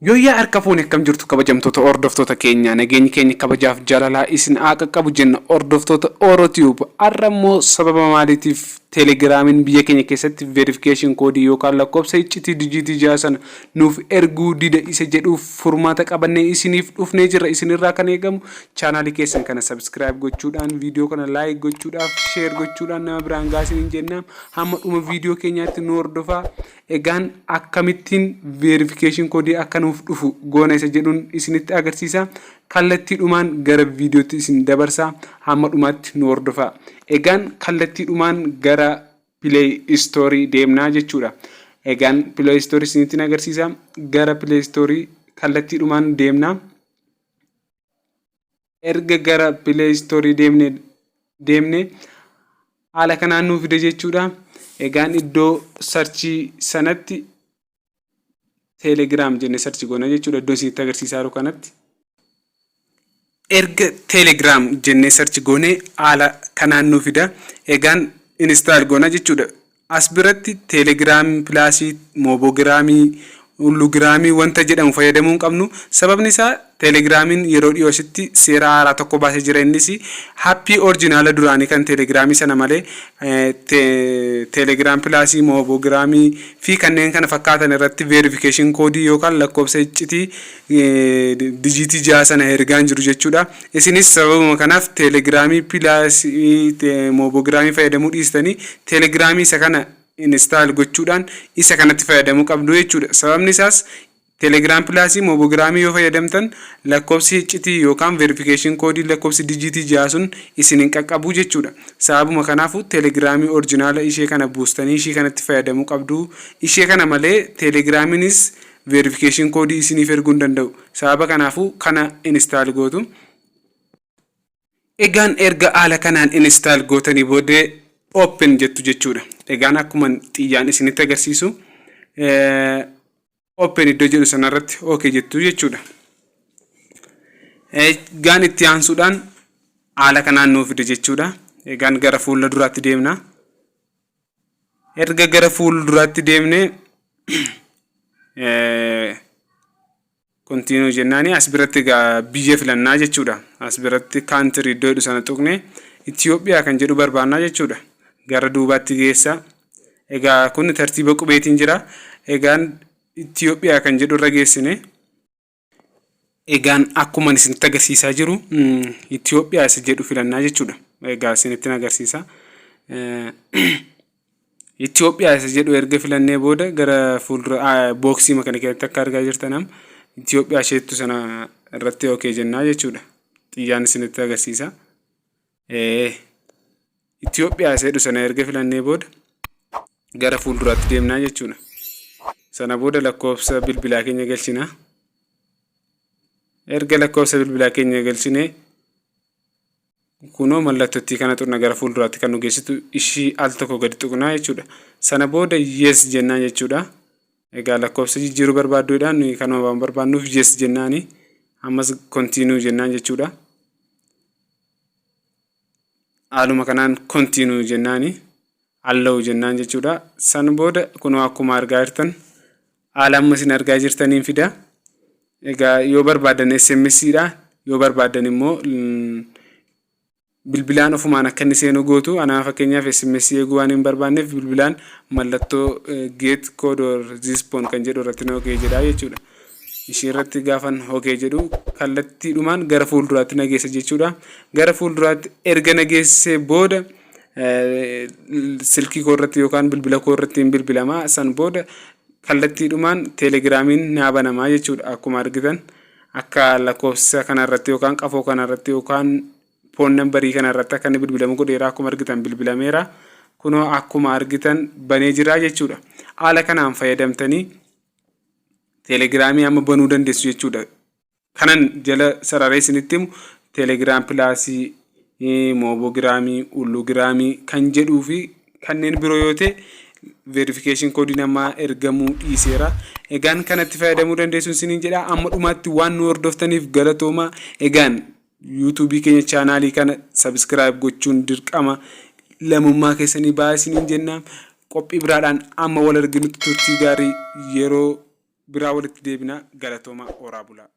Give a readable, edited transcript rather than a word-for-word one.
Yooyyaa harka fuune, akkam jirtu kabajamtoota hordoftoota keenya? Nageenyi keenya kabajaaf jaalalaa isin haa qaqqabu jenna. Hordoftoota OroTube, har'a immoo sababa maaliitiif Telegiraamiin biyya keenya keessatti verification koodii yookaan lakkoofsa iccitii dijiitii 6 sana nuuf erguu dida isa jedhuuf furmaata qabannee isiniif dhufnee jirra. Isinirraa kan eegamu chaanaalii keessan kana subscribe gochuudhaan, viidiyoo kana like gochuudhaaf, share gochuudhaan nama biraan gahaa isiniin jenna. Hamma dhuma viidiyoo keenyaatti nu hordofaa. Egaan akkamittiin verification koodii akka nuuf dhufu goona isa jedhuun isinitti agarsiisa. Kallattiidhumaan gara viidiyootti isin dabarsa. Hamma dhumaatti nu hordofaa. Egaan kallattiidhumaan gara Play Store deemnaa jechuudha. Egaan Play Store isinitti agarsiisa. Gara Play Store kallattiidhumaan deemna. Erga gara Play Store deemne haala kanaan nuu fide jechuudha. Egaan iddoo search sanatti Telegram jennee search goona jechuudha, iddoo isinitti agarsiisaa jiru kanatti. Erga Telegram jennee search goone haala kanaan nuu fida. Egaan install goona jechuudha. As biratti Telegram Plus, Moboogiraamii, Ullugiraamii wanta jedhamu fayyadamuu hin qabnu. Sababni isaa Telegiraamiin yeroo dhiyoo asitti seera haaraa tokko baasee jira. Innis app original duraanii kan Telegiraamii sana malee Telegram Plus, Moboogiraamii fi kanneen kana fakkaatan irratti verification koodii yookaan lakkoofsa iccitii dijiitii 6 sana ergaa hin jiru jechuudha. Isinis sababuma kanaaf Telegiraamii Plus, Moboogiraamii fayyadamuu dhiistanii Telegiraamii isa kana install gochuudhaan isa kanatti fayyadamuu qabdu jechuudha. Sababni isaas Telegram Plus, Moboogiraamii yoo fayyadamtan lakkoofsi iccitii yookaan verification koodii lakkoofsi dijiitii 6 sun isin hin qaqqabu jechuudha. Sababuma kanaafuu Telegiraamii original ishee kana buustanii ishee kanatti fayyadamuu qabdu. Ishee kana malee Telegiraamiinis verification koodii isiniif erguu hin danda'u. Sababa kanaafuu kana install gootu. Egaan erga haala kanaan install gootanii booddee open jettu jechuudha. Egaan akkuma xiyyaan isinitti agarsiisu open iddoo jedhu sanarratti okay jettu jechuudha. Egaan itti aansuudhaan haala kanaan nuu fide jechuudha. Egaan gara fuula duraatti deemna. Erga gara fuula duraatti deemne continue jennaani as biratti egaa biyya filannaa jechuudha. As biratti country iddoo jedhu sana tuqne Itoophiyaa kan jedhu barbaannaa jechuudha. Gara duubaatti geessa. Egaa kun tartiiba qubeetiin jira. Egaan Itoophiyaa kan jedhu irra geessine. Egaan akkuma isinitti agarsiisaa jiru Itoophiyaa isa jedhu filannaa jechuudha. Egaa isinitti agarsiisa. Itoophiyaa isa jedhu erga filannee booda gara fuuldura box kana keessatti akka argaa jirtan amma Itoophiyaa isheettu sana irratti okay jennaa jechuudha. Xiyyaan isinitti agarsiisa. Itoophiyaa isa jedhu sana erga filannee booda gara fuulduraatti deemnaa jechuudha. Sana booda lakkoofsa bilbilaa keenya galchina. Erga lakkoofsa bilbilaa keenya galchine kunoo mallattootti kana tuqna, gara fuulduraatti kan nu geessitu ishii al tokko gadi tuqnaa jechuudha. Sana booda yes jennaan jechuudha. Egaa lakkoofsa jijjiiruu barbaadduudhaan nuyi kanuma waan barbaannuuf yes jennaani, ammas continue jennaan jechuudha. Haaluma kanaan continue jennaani, allow jennaan jechuudha. San booda kunoo akkuma argaa jirtan haala amma isin argaa jirtaniin fida. Egaa yoo barbaadan SMS dha, yoo barbaadan immoo bilbilaan ofumaan akka inni seenu gootu. Anaa fakkeenyaaf SMS eeguu waan hin barbaanneef bilbilaan mallattoo get code or this phone kan jedhu irratti okay jedha jechuudha. Ishee irratti gaafan okay jedhu kallattiidhumaan gara fuulduraatti na geessa jechuudha. Gara fuulduraatti erga na geessee booda silkii koo irratti yookaan bilbila koo irratti hin bilbilama. San booda kallattiidhumaan Telegiraamiin naa banamaa jechuudha. Akkuma argitan akka lakkoofsa kanarratti yookaan qafoo kanarratti yookaan phone number kanarratti akka inni bilbilamu godheera. Akkuma argitan bilbilameera. Kunoo akkuma argitan banee jira jechuudha. Haala kanaan fayyadamtanii Telegiraamii amma banuu dandeessu jechuudha. Kanan jala sararee isinitti himu Telegram Plus, Moboogiraamii, Ullugiraamii kan jedhuu fi kanneen biroo yoo ta'e verification koodiin namaa ergamuu dhiiseera. Egaan kanatti fayyadamuu dandeessu isiniin jedha. Amma dhumaatti waan nu hordoftaniif galatoomaa. Egaan yuutuubii keenya chaanaalii kana subscribe gochuun dirqama lammummaa keessanii ba'aa isiniin jenna. Qophii biraadhaan amma wal arginutti turtii gaarii yeroo. biraa walitti deebina. Galatoomaa, horaa bulaa.